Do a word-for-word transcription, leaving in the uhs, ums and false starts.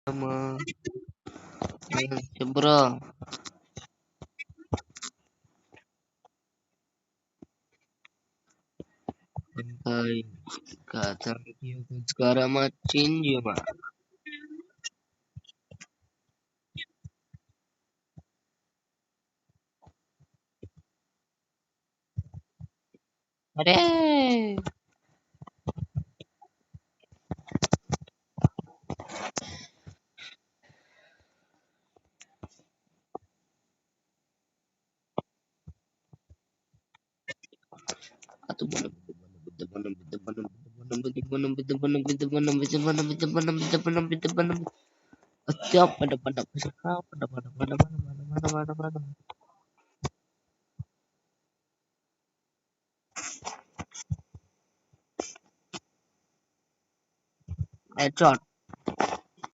Sama. Ayo, cebro. Angkai kata sekarang macin juga. Ade. Headshot.